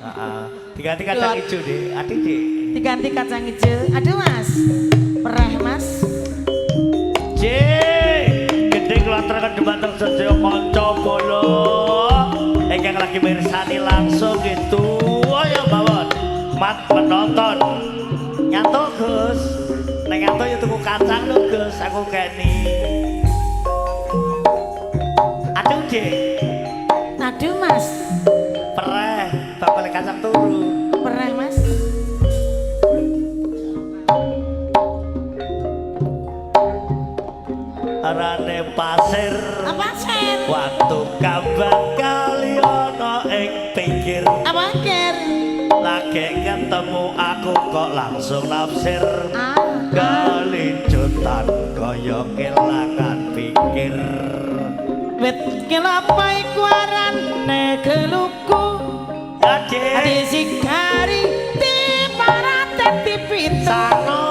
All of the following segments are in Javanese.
Heeh. Diganti kacang ijo, Dik. Ati, Dik. Diganti kacang ijo. Aduh, Mas. Pereh, Mas. J. Gending kula dumateng sedaya kanca bala ingkang lagi mirsani langsung itu. Ayo mawon. Mat menonton. Nyantuk, Gus. Nek ngantuk ya tuku kacang lho, Gus. Aku keni. Aduh, Dik. Aduh, Mas. Pereh, bakal kacang turu. Pereh, Mas. Arane pasir. Apa, Sen? Watu kambang kali ana ing pinggir. Apa, Ker? Lagi ketemu aku kok langsung nafsir. Ah. Kelincutan kaya kelangan pikir. Wit kelapa iku arane geluku. Ya, Dik. Disikari diparateti pitu. Sano,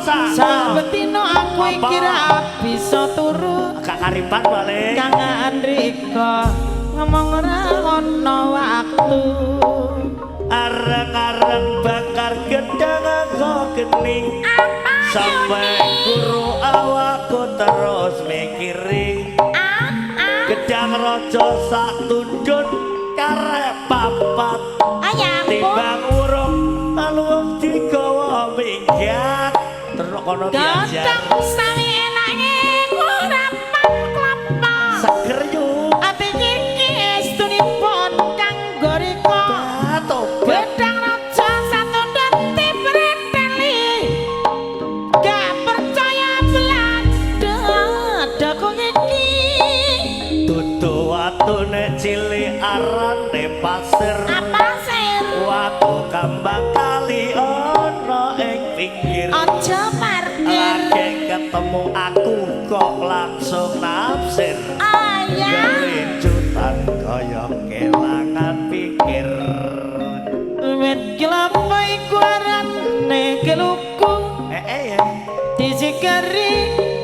sano. Sabetino aku iki Apa? ra bisa turu. Gak karipan balik. Kang Andrika ngomong ora ana waktu. Areng-areng bakar gedang kok geni. Sampai guru awakku terus mikiri. Gedang raja sak tundun karep papat. Ayam. Timbang urung lalu digawa minggat. Terus kono diajar. Gedang sawi enake kurapan klapa. Seger yu. Ati iki estunipun kanggo rika. Tobat. Gedang raja satundun dipreteli. Gak percaya belanda daku iki. Dudu watune cilik arane pasir. Apa sir? Watu kambang kali ana ing pinggir. Aja parkir. Lagi ketemu aku kok langsung nafsir. Ayah. Kelincutan kaya kelangan pikir. Wit kelapa iku arane keluku. Eh ya. Disikeri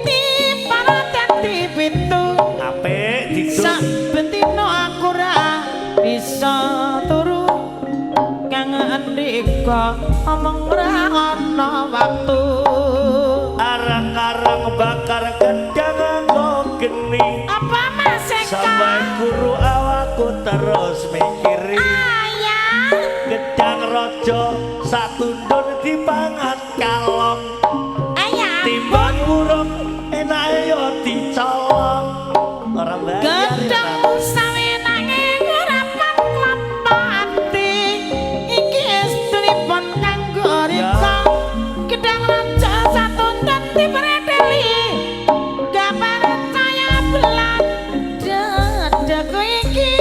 diparateti pitu. Apik didu. Saben dina aku ra bisa turu. Kang Andika omong ora ana waktu. Arang-arang bakar gedang nganggo geni. Apa Mas Eka? Sampai guru awakku terus mikiri. Ayah. Gedang raja satundun dipangan kalong. Ayah. Timbang urung enake yo dicolong. Ora bayar. Gedang sawenange ngurapan klapa ati. Iki estunipun kanggo rika. Gedang raja satundun dipreteli. Gak percaya belanda daku iki.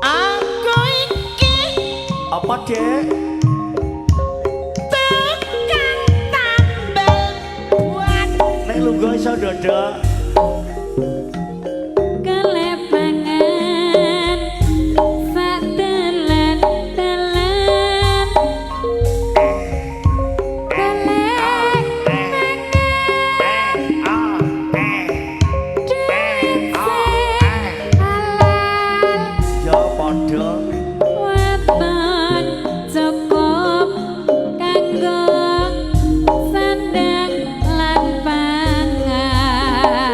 Aku iki Apa, Dek? tukang tambal ban. Nek lungguh iso ndodok. Kelepangan sak dalan-dalan golek mangan duit sing halal Ya padha. waton cukup kanggo sandang lan pangan.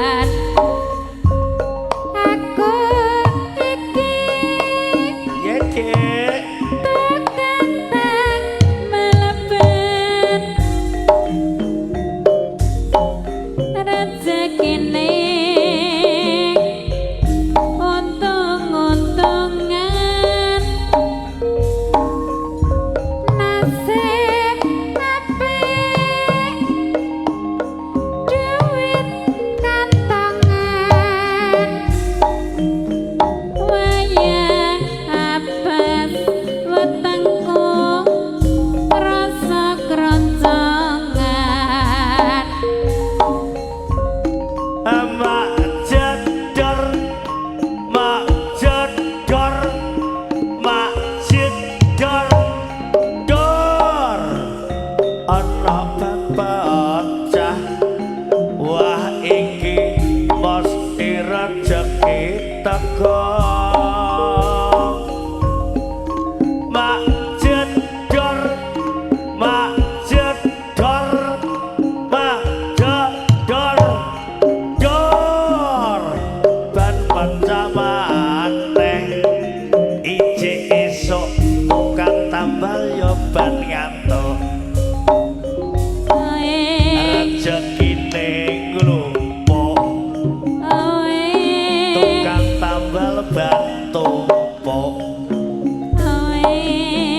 batu tumpuk,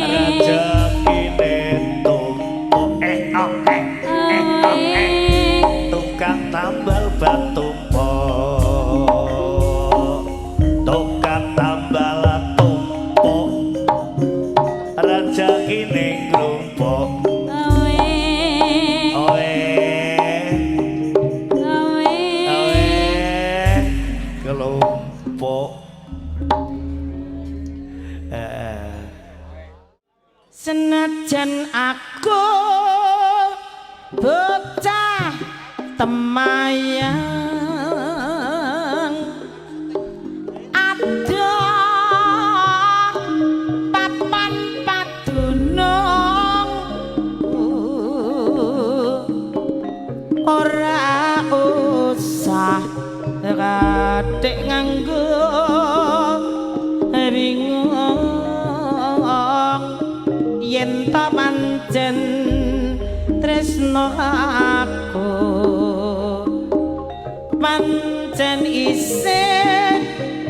rezekine tumpuk. Eh oh eh eh oh eh, tukang tambal ban tumpuk, tukang tambal tumpuk, rezekine nglumpuk. Oe oe, kelompok. Eh. Senajan aku bocah temayang, adoh papan padunung, ora usah kathik nganggo bingung yen ta pancen tresno aku pancen isih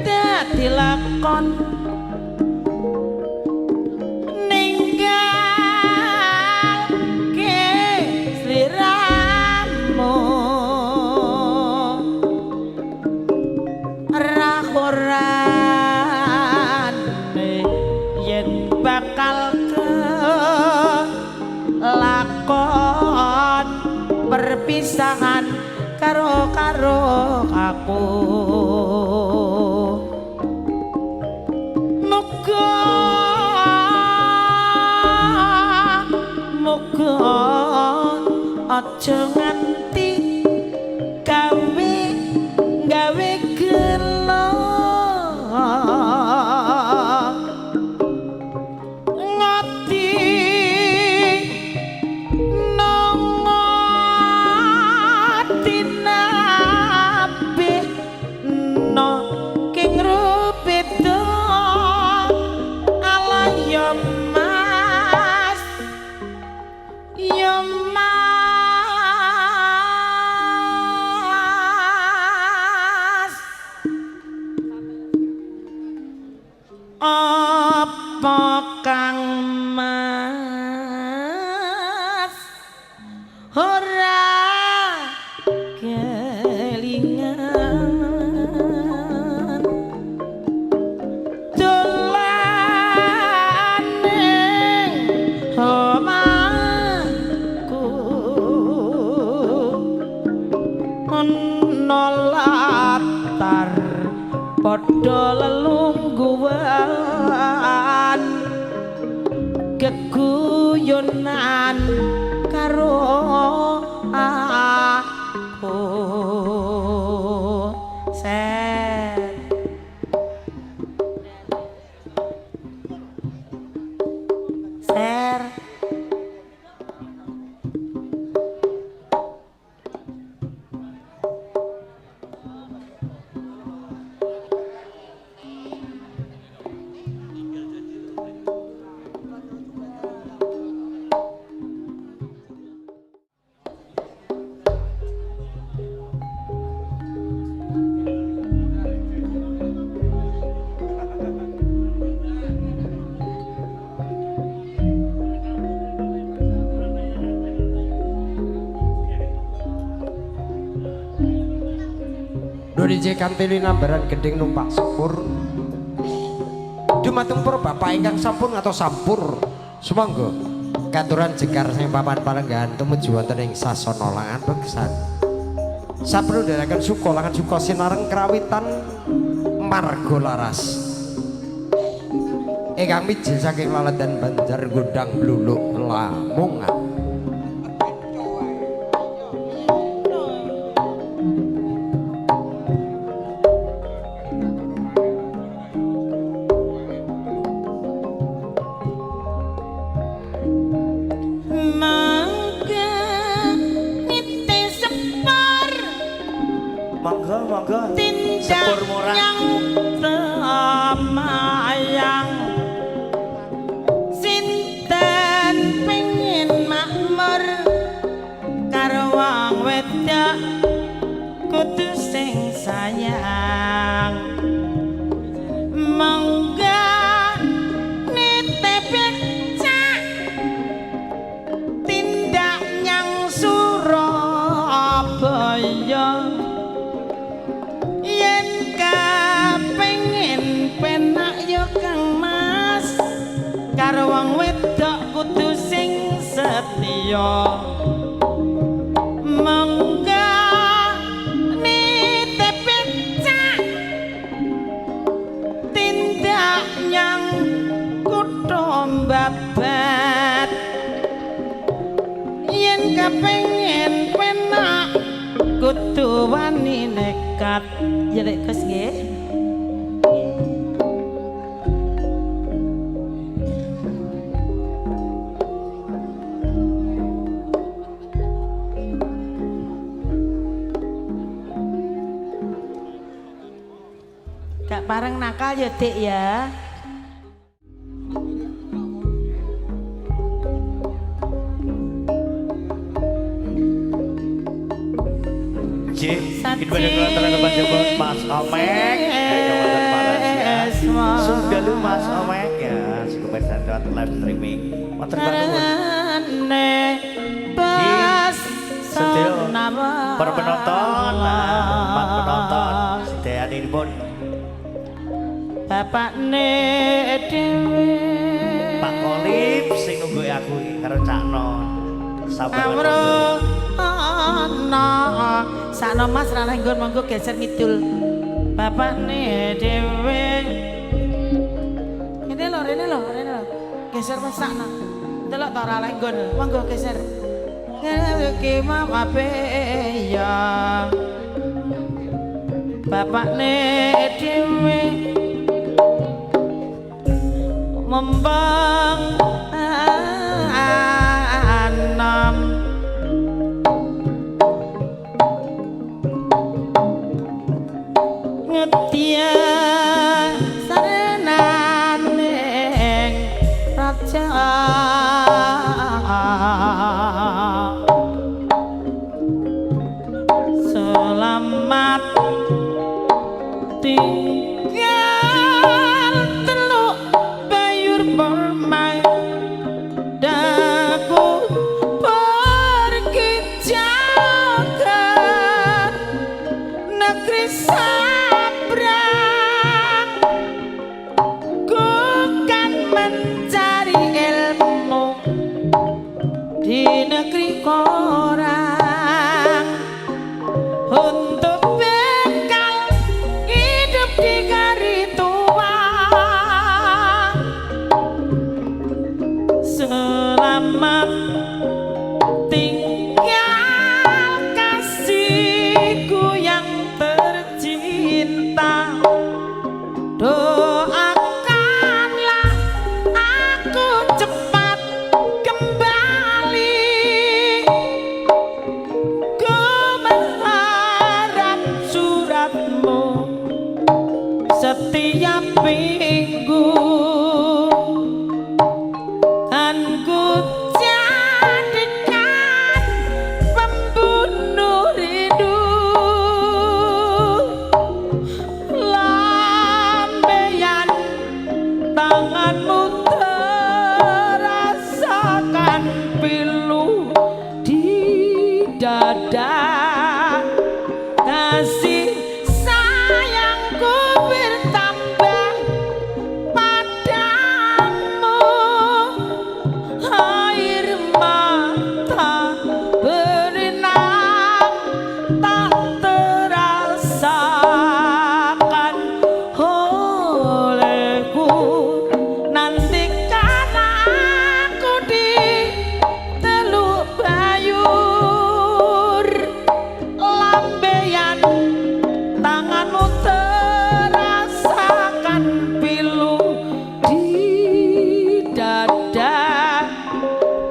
dadi lakon ninggalke sliramu ra-orane yen bakal kelakon perpisahan karo karo aku. Muga muga aja nganti gawe gawe gelo ngati nongati nabi no king rupita ala ya mas ya mas, apa kang mas ora kelingan dolan ning omahku ana latar padha lelungguhan geguyonan karo aku. Set ser. DJ kanthi linambaran gending numpak sepur. Dumateng para bapak ingkang sampun atau sampur, sumangga katuran jekar sing papan palenggahan tumuju wonten ing sasana langan beksan. Saperlu ndherekaken suka langan suka sinareng krawitan marga laras. Ingkang mijil saking laledan Banjar Gondang Bluluk Lamongan. Mangga nite sepur Monggo monggo. tindak Sepur murah. yang temayang sinten pengin makmur karo wong wedok kudu sing sayang. Karo wong wedok kudu sing setya. Monggo nitip becak tindak nyang kutha Babat. Yen kepengin penak kudu wani nekat. Ya lek Gus nggih. Gak pareng nakal ya Dik ya. Cik, kita Mas Omek, Sudah lu Mas Omek ya, pemirsa lewat live streaming. Matur nuwun. Para penonton, empat penonton, sedayanipun Bapakne dhewe. Pak Kolip sing nunggu aku iki karo Cak Non. Sabar. Amro ana sakno Mas ra nggon monggo geser ngidul. Bapakne dhewe. Kene lho, rene lho, rene lho. Geser Mas sakno. Delok ta ora lenggon. Monggo geser. Ki mape ya. Bapakne dhewe membang anam ngetia sarenaning raja selamat tinggal teluk bayur permai daku pergi jagat negeri sabrang ku kan mencari ilmu di negeri korang untuk bekal hidup di hari tua. Selamat tinggal kasihku yang tercinta, doakanlah aku cepat kembali. Ku mengharap suratmu setiap minggu, kan ku jadikan pembunuh rindu. Lambeyan tanganmu terasakan pilu di dada, kasih sayangku bertambah padamu. Air mata berlinang tak terasakan olehku. Nantikan aku di Teluk Bayur, lambeyan tanganmu terasakan pilu di dada,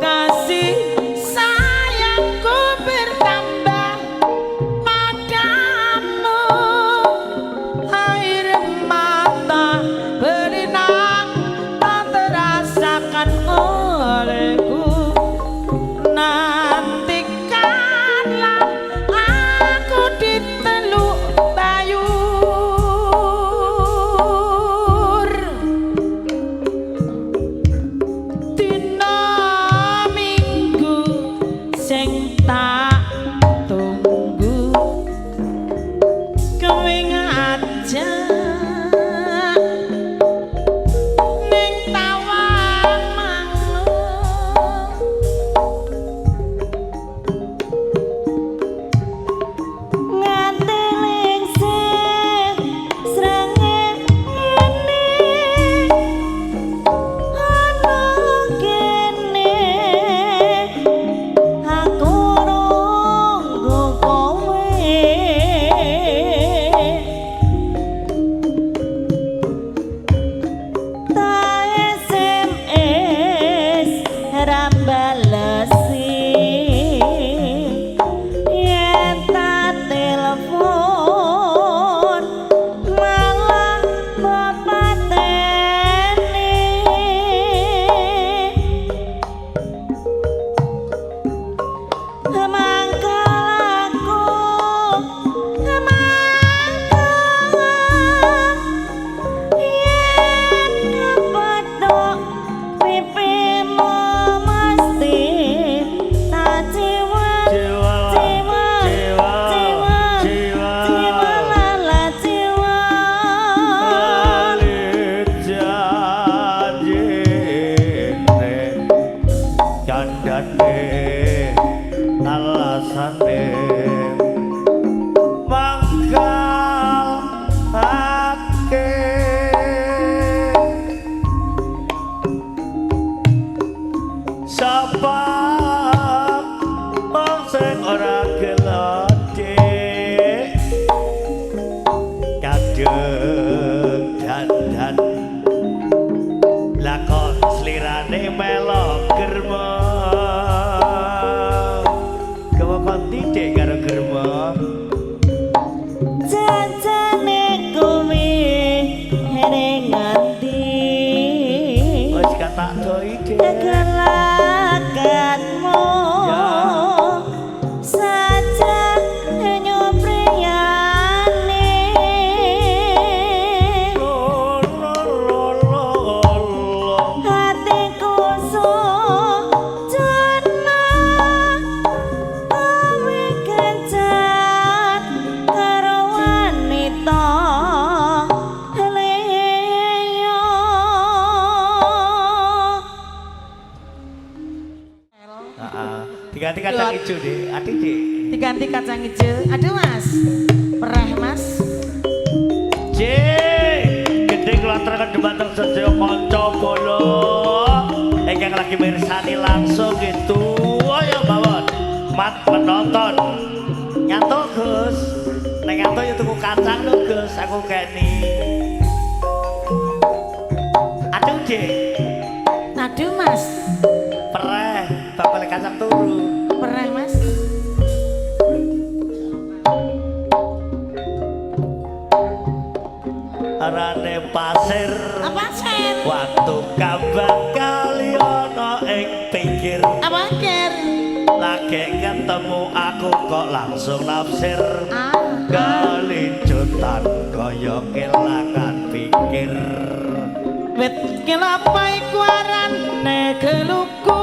kasih sayangku bertambah padamu. Air mata berlinang tak terasakan olehku. Nantikanlah aku di Teluk Bayur. tak doi Dek. Gelagatmu Ya. saja nyopriyane. Lo lo lo lo lo. Hatiku sujana kowe kencat karo wanita liya. Heeh. Diganti kacang ijo Dik. Ati Dik. Diganti kacang hijau. Aduh Mas. Pereh Mas. J. Gending kula dumateng sedaya kanca bala ingkang lagi mirsani langsung itu. Ayo mawon. Mat menonton. Nyantuk Gus. Nek ngantuk ya tuku kacang lho Gus, aku keni. Aduh Dik, Aduh Mas. Pereh, bakal kacang turu. Pereh Mas. Arane pasir. Apa Sen? Watu kambang kali ana ing pinggir. Apa Ker? Lagi ketemu aku kok langsung nafsir. Ah. Kelincutan kaya kelangan pikir. Wit kelapa iku arane geluku.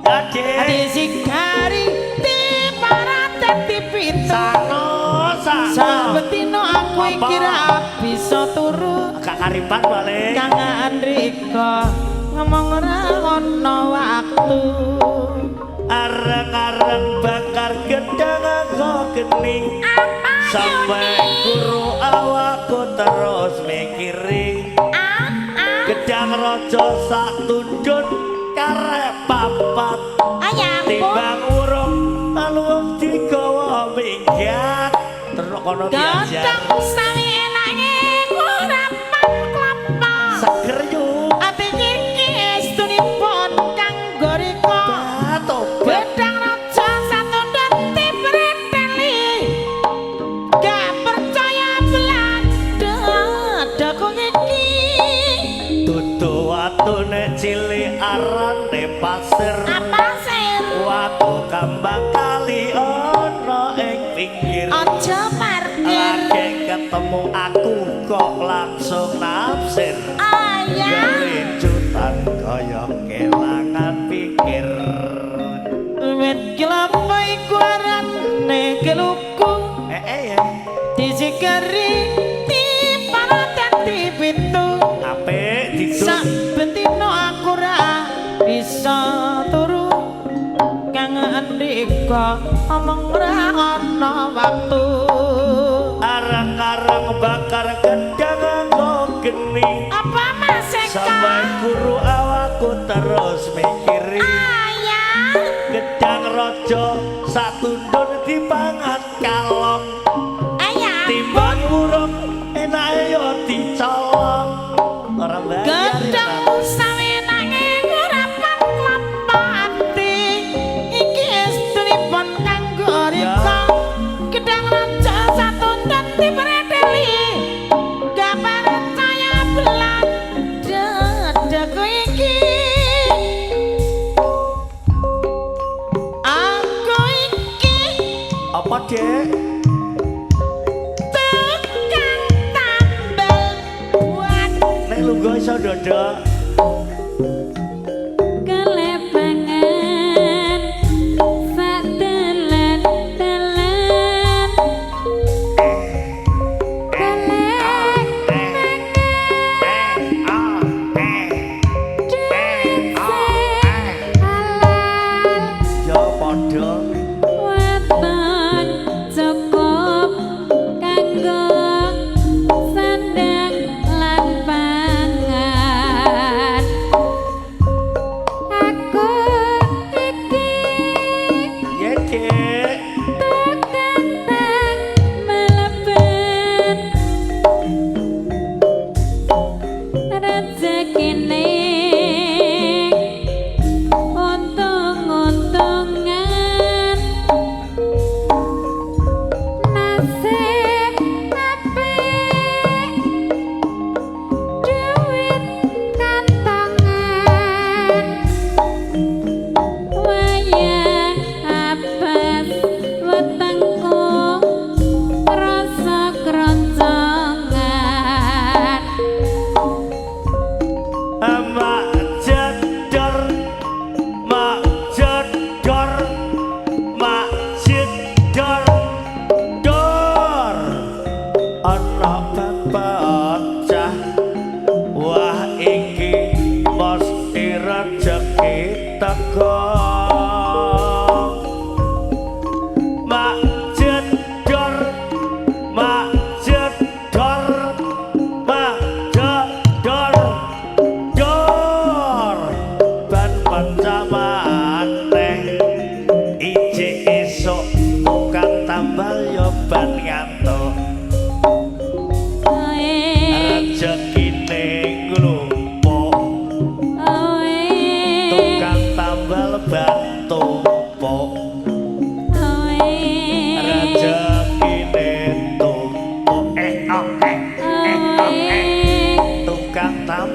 Ya Dik. Disikari diparate pitu. Sano sano. Sabetino aku iki Apa? ra bisa turu. Gak karipan balik. Kang Andrika ngomong ora ana waktu. Areng-areng bakar gedang kok geni. Sampai guru awakku terus mikiri. Gedang raja sak tundun karep papat. Ayam. Timbang urung lalu digawa minggat. Terus kono diajar. Gedang sawi enake kurapan klapa. Seger yu. Ati iki estunipun kanggo rika. Tobat. Gedang raja satundun dipreteli. Gak percaya belanda daku iki. Dudu watune cilik arane pasir. Apa sir? Watu kambang kali ana ing pinggir. Aja parkir. Lagi ketemu aku kok langsung nafsir. Ayah. Kelincutan kaya kelangan pikir. Wit kelapa iku arane keluku. Eh eh ya. Disikeri diparateti pitu. Apik didu. Sak bentino aku ra bisa turu. Kang Andika omong ora ana waktu. Arang-arang bakar gedang kok geni. Apa Mas Eka? Sampai guru awakku terus mikiri. Ayah. Gedang raja satundun dipangan kalong. Ayah. Timbang urung enake yo dicolong. Ora bayar. Gedang sawenange ngurapan klapa ati. Iki estunipun kanggo rika. Gedang raja satundun dipreteli. Gak percaya belanda daku iki. Aku iki Apa, Dek? tukang tambal buat. Nek lungguh iso ndodok. Kelepangan sak dalan-dalan golek mangan duit sing halal. Ya padha. Weton cukup kanggo sandang lan pangan.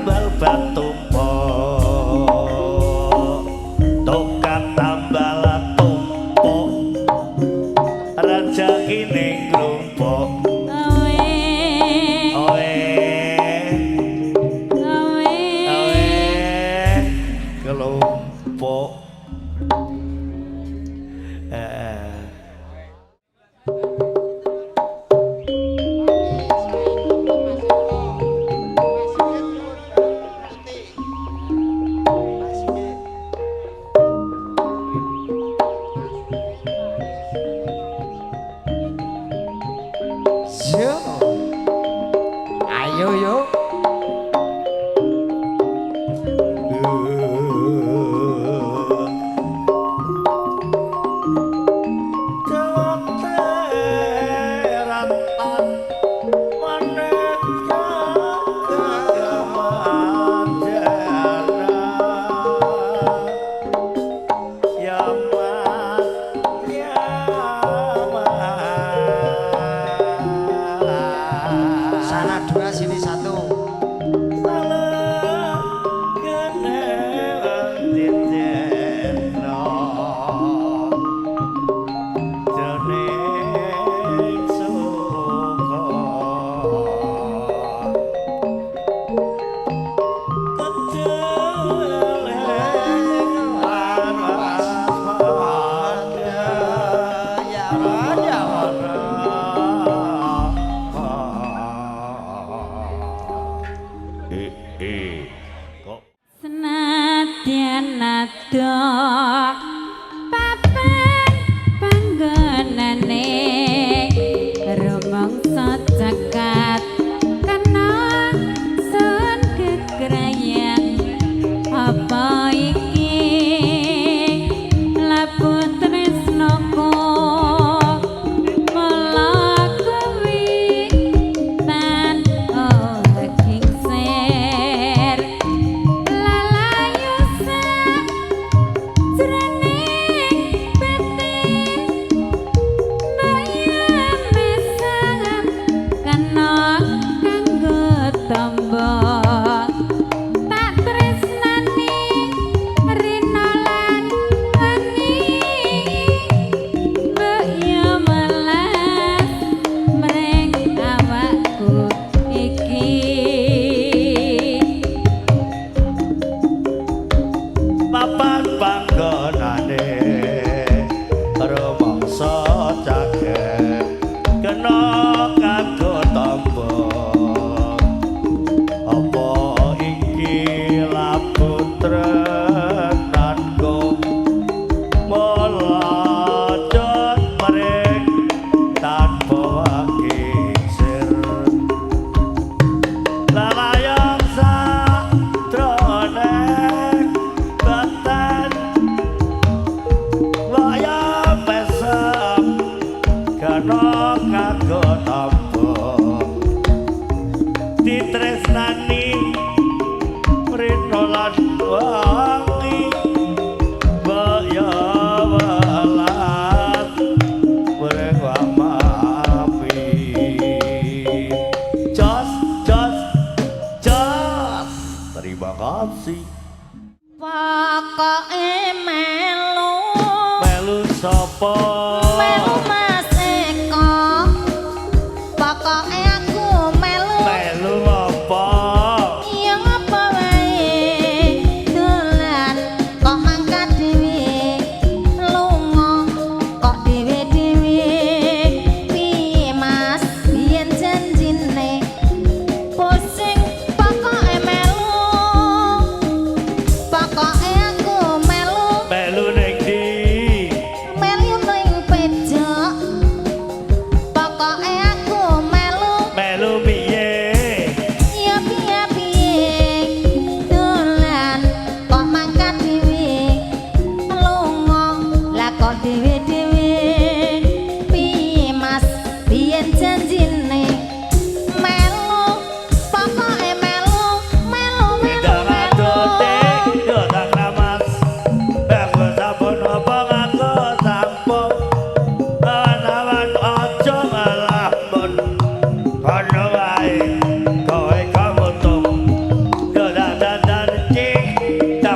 tambal ban tumpuk, tukang tambal tumpuk, rejekine nglumpuk. Awe. Oe. Awe. Awe kelompok. Eh. Yo. Ayo yo. Teratan maneka kemajana ya mas ya mas. Sana dua, sini satu. Salah kene titeno jroning suka kejeleng lan waspada. Ya ya. Eh, eh. Kok Senadyan adoh papan panggonane, rumangsa cekat kena sun gegrayang. Apa iki labuh tresnaku, mula kuwi tan kingsir lalayu sajroning batin, bayam mesam kena kanggo tombo. Tak tresnani rina lan wengi, mbok yo melas mring awakku iki. Papan panggonane rumangsa caket kena kanggo tamba. Apa iki labu tresnanku, melajut mring tanpa kingsir lalayang sajroning batin, wayang pesem kena kanggo tamba. Ditresnani rina lan wangi, baya welas mring mami. Jos jos jos, terima kasih. Pokoke melu. Melu sapa? Melu Mas Eko. Pokoke aku melu. Melu apa? Ya ngapa wae dolan kok mangkat dhewe, lunga kok dhewe-dhewe, piye Mas biyen janjine? Pusing, pokoke melu, pokoke aku melu. Melu ning ndi? Melu ning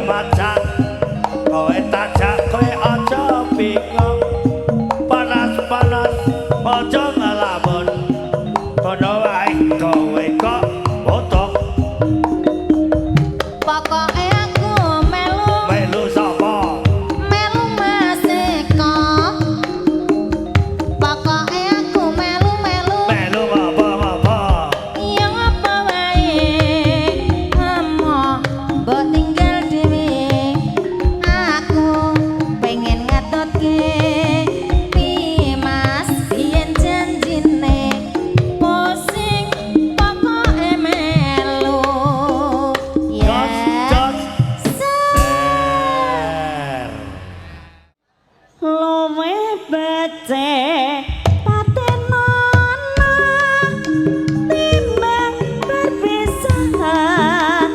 macak kowe tajak kowe aja bingung panas-panas aja ngelamun kono wae kowe kok botok Pokoke aku melu melu sapa melu Mas Eko. Pokoke aku melu melu melu apa-apa ya apa wae amo mbok tinggal dhewe. Aku pengen ngetutke piye Mas biyen janjine pusing pokoke melu ya. Jos jos ser. Luwe becik patenono timbang perpisahan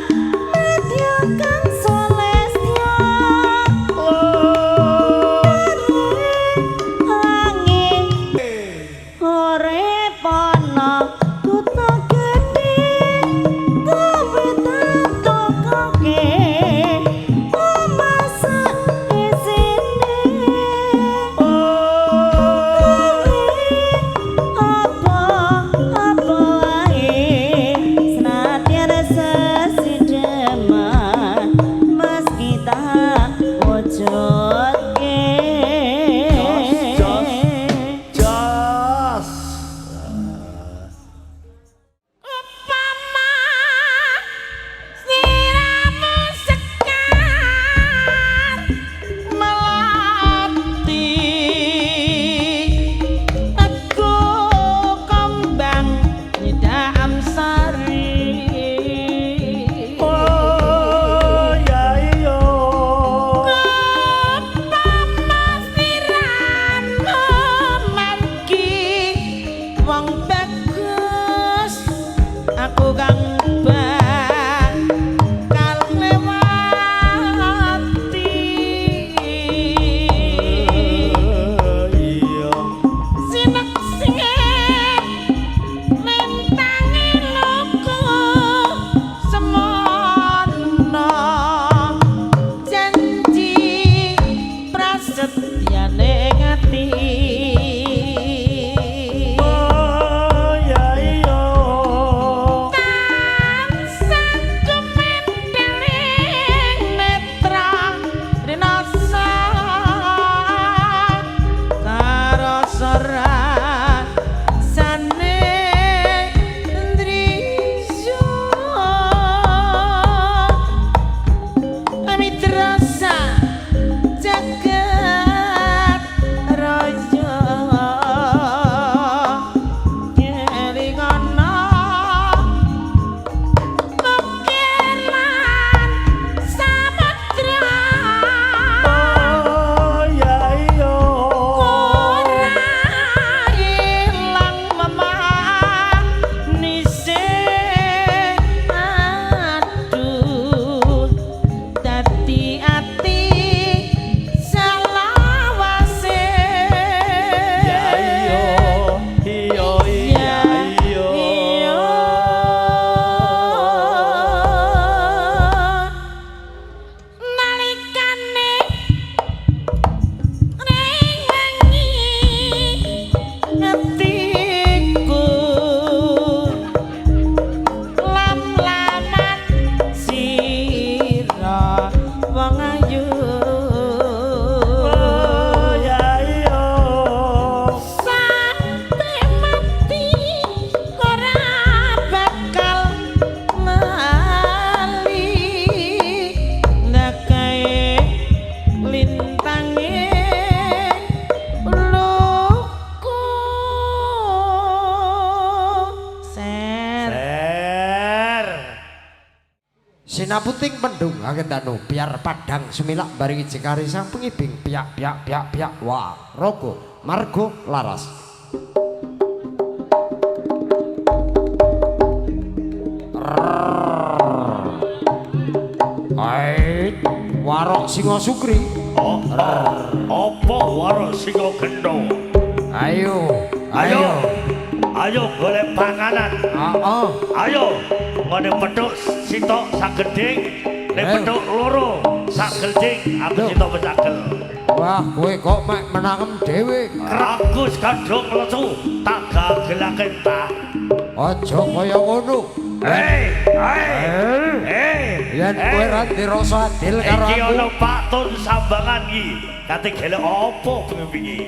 madya kang sulestya angin urip ana kutha gedhe kowe tatokoke omah sak isine apa apa wae senadyan sesideman meski tak wujudke. Jos, jos. Upama sliramu sekar melati aku kembang nyidam sari. Oh ya iya. Upama sliramu margi wong bagus aku kang bakal nglewati. Iya. Sineksine lintangi luku semono janji prasetyane ati. Oh ya iya. Tansah kumendeling netra rinasa karasa rasane ndrijo mitrasa jagat raja ngelingono ukir lan samudra. Oh ya iya. Ora ilang memanise aduh dadi ati selawase. Ya iya iya iya iya. Iya. Nalikane ring wengi atiku lam-laman sira wong ayu. Oh ya iya. Sampai mati ora bakal lali ndakae lintange luku ser. Ser. Sinaputing mendung angendanu biar padang sumilak baringi jekari sang pengibing piak piak piak piak wah rogo margo laras. Ait warok singo sukri. Oh, apa waro singo gendong? Ayo Ayo. ayo. Ayo golek panganan. Oh, Ayo ngene petuk sitok sagedhing, nek Ayo. petuk loro. Sagel ding, aku cinta pesagel. Wah, kowe kok mek menangem dhewe. Aku kadung lesu, tak gagelake ta. Aja kaya ngono. Hei, hei, hei. Yen kowe ra dirasa adil karo Iki aku. ana Pak Tun Sambangan iki. Kate gelek apa bengi iki?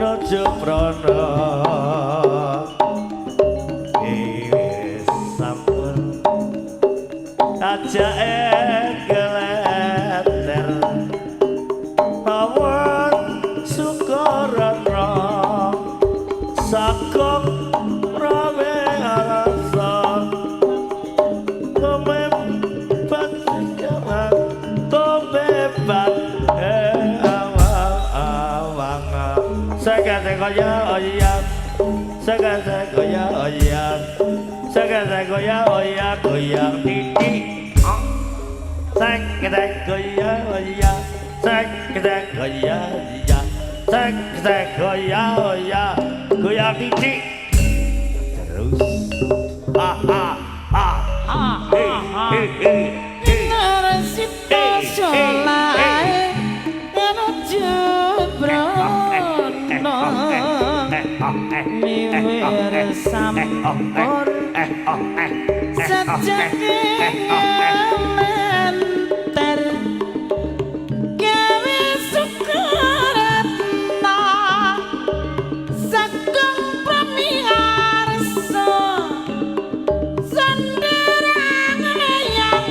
Aja prana wis sampun ajake geleter mawon sukarana sakong rame arasa kemempat jaman tobebat awang-awang Sega goya oya, sega goya oya, sega goya oya goya titik. Sega goya oya, sega goya oya, sega goya oya goya titik. Terus ha ha ha Ha he ha he he he. Narsita solae menuju brono miwir sampur sejak ngelantar gawe sukaratna sagung pramiarsa sanderang yang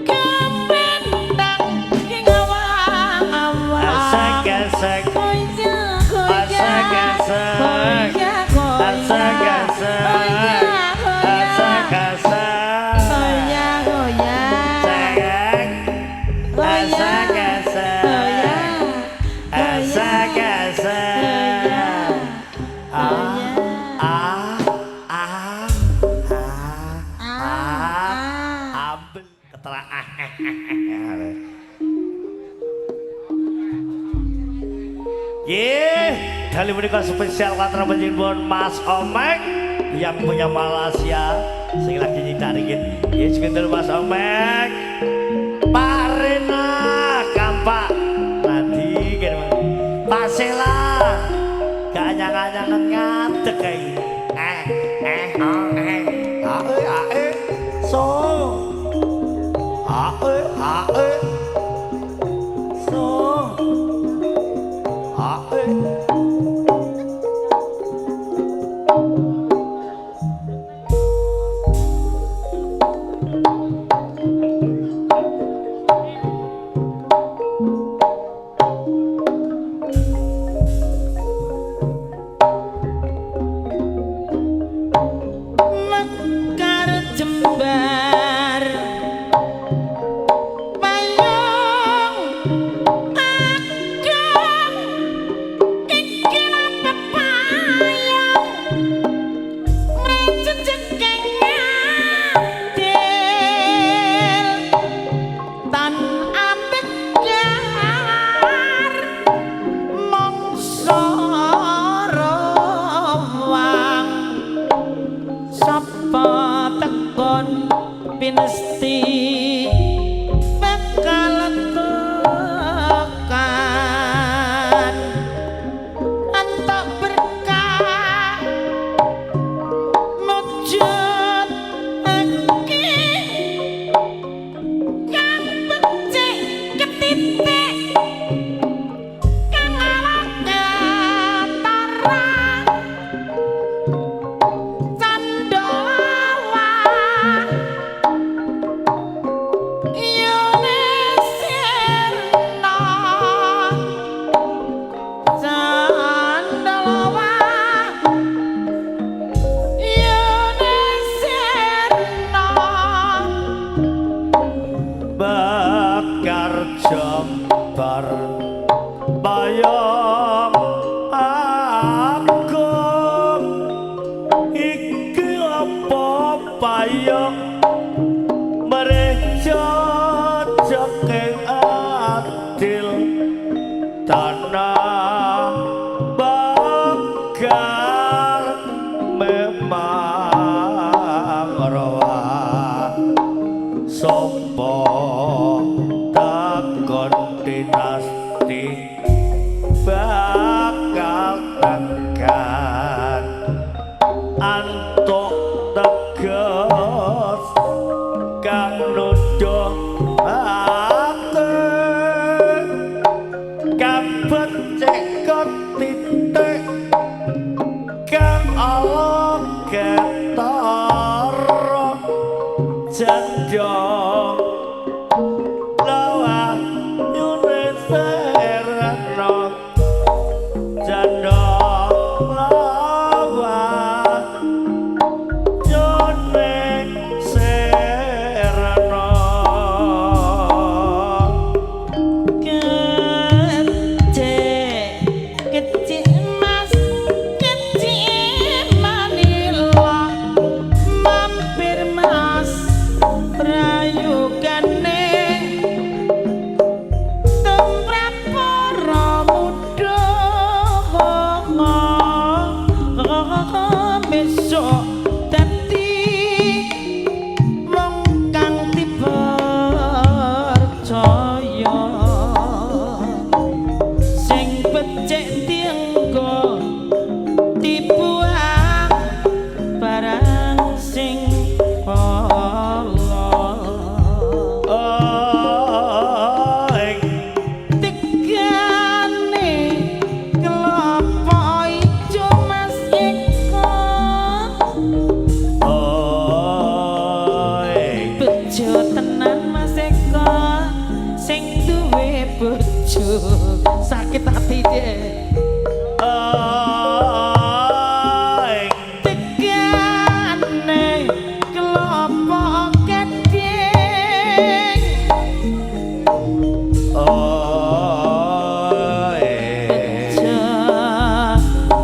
kependang ing awang-awang. Asek asek Goyah, goyah, Asek-asek. goyah, goyah, Asek asek goyah, goyah, asek asek goyah, goyah, Asek goyah, asek asek goyah, asek asek goyah, Ah ah ah ah ah ambel ketera ah ah ah. Ye, kali menika spesial katra panjenengan Mas Omek yang punya Malaysia sing lagi nyidarikin. Ye, sebentar Mas Omek. Pak Rena kampak nanti kene Pak Sela gak anyang-anyangan ngadeg kae. Eh eh oh, eh a e a e so a e a e so a e. Mekar jembar payung agung iki pepayung mrececekeng adil tan ambegar mangsa rawang sapa tekon pinesti bakal tekan antak berkah mujud iki kang becik ketitik kang ala ketara candalawa Jandha lawa yune serana jandha lawa yune serana. Kecik kecik mas kecik manila mampir mas prayogane tumrap para muda besok dadi wong kang dipercaya sing becik dienggo dibuang barang sing ala. Oh, ing Tegane kelapa ijo Mas Eko oh, ing bejo tenan Mas Eko sing duwe bojo sakit ati deh. Oh, ing Tegane kelapa gading oh, ing bejo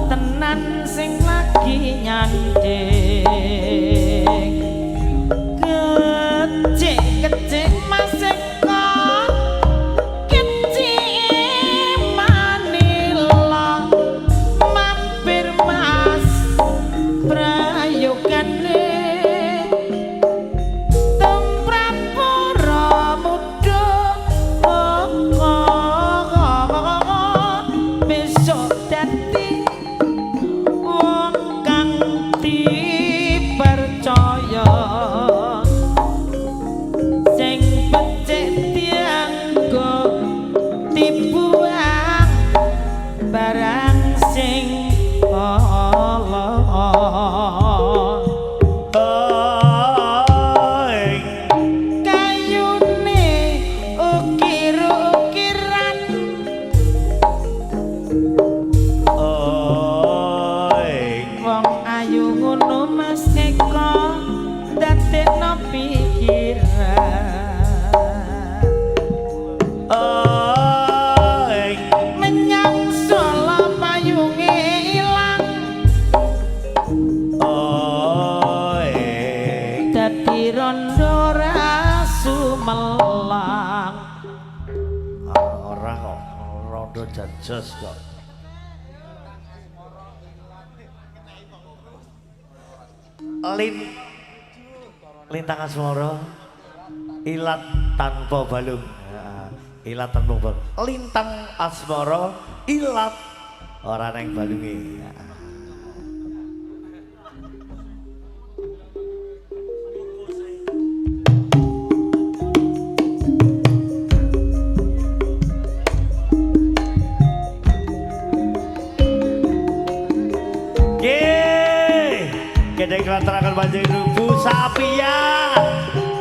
tenan sing lagi nyanding kecik kecik Mas Eko kecik manila mampir mas prayogane tumrap para muda besok dadi wong kang dipercaya sing becik dianggo dibuang barang sing ala. Oh, ing Kayune ukir-ukiran oh, ing wong ayu ngono Mas Eko dadekno pikiran oh, ing menyang Solo payunge ilang oh, ing dadi rondo ra sumelang. Ah, ora kok rondo jajas kok. Lin Lintang Asmara ilat tanpa balung. Ya, ilat tanpa balung. Lintang Asmara ilat ora neng balunge. Ya. Nggih. Gedhe klateraken panjenengan Bu Sapia.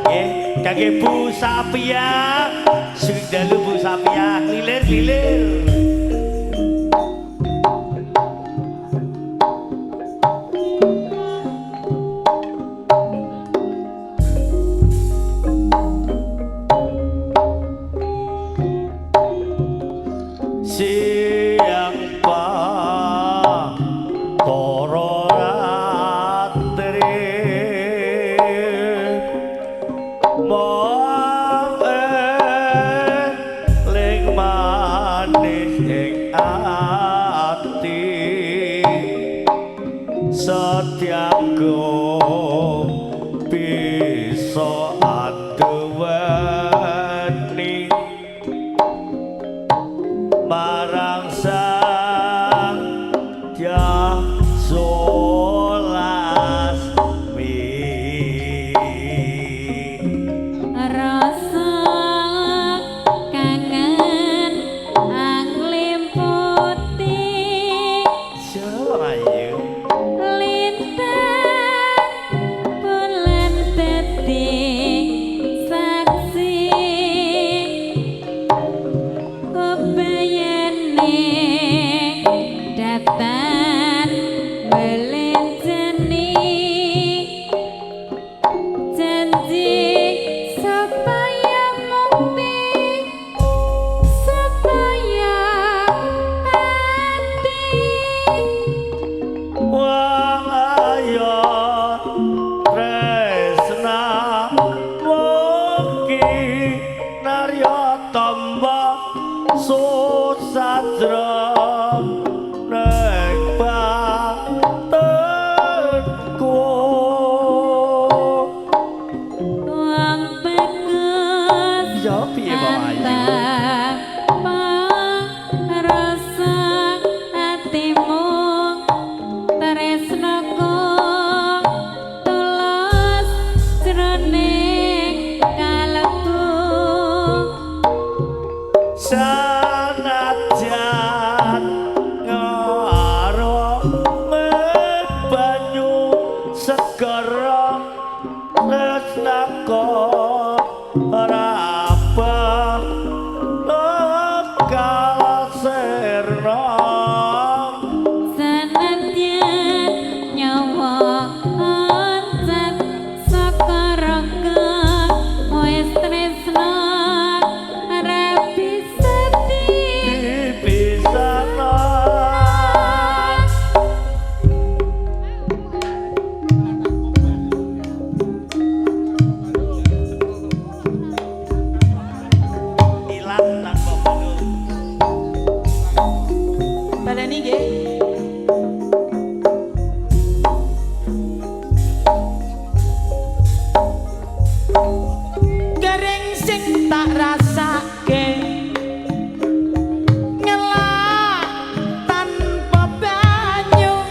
Nggih, kangge Bu Sapia. Sugeng dalu Bu Sapia, lilir-lilir. Siang pa toro ratri mong eling manis ing ati setyaku bisa aduweni marang sang Dyah Solasmi. Rasa kangen anglimputi Jawa ayu lintang bulan dadi Piye Bapak Ayu? Rasa atimu tresnaku tulus jroning kalbu. Sanajan ngaro banyu segara tresnako ora bakal sirna. Senadyan nyawa oncat saka raga wis tresna ora bisa Dipisahno. Ilang tanpa bulu. Baleni nggih. Garing sing tak rasake ngelak tanpa banyu,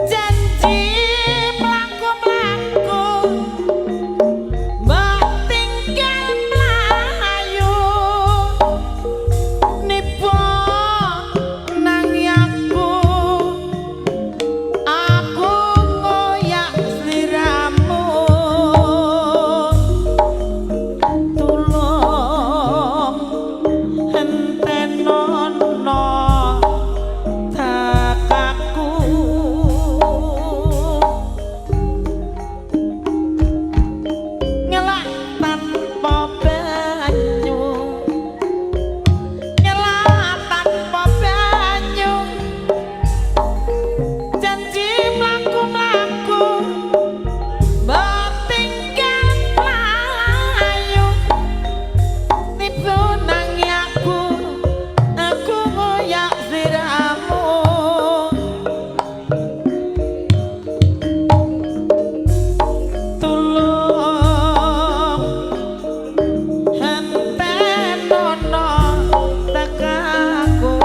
janji mlaku-mlaku mbok tinggal mlayu, nipo nang aku, aku ngoyak sliramu. Tulung entenono takaku, ngelak tanpa banyu, ngelak tanpa banyu, janji mlaku-mlaku mbok tinggal mlayu, nipu nang aku, aku ngoyak sliramu. Tulung entenono tekaku,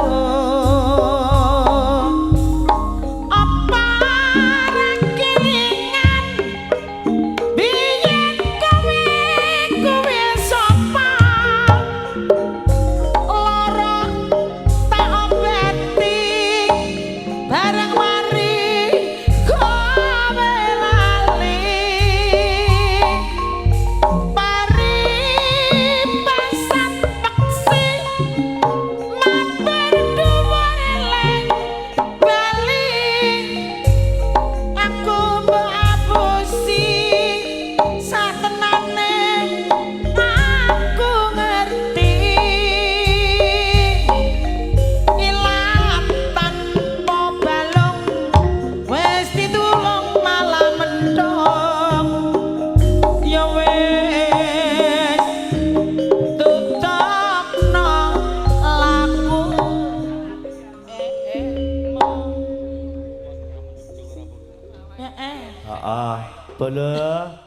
apa ra kelingan biyen kowe kowe sapa, lara tak obati bareng mari kowe lali, paribasan peksi mampir dhuwur eleng bali, aku mbok apusi satenane aku ngerti, ilang tanpa balung wis ditulung malah mendong, ya wis tutupno laku. Heeh, boleh.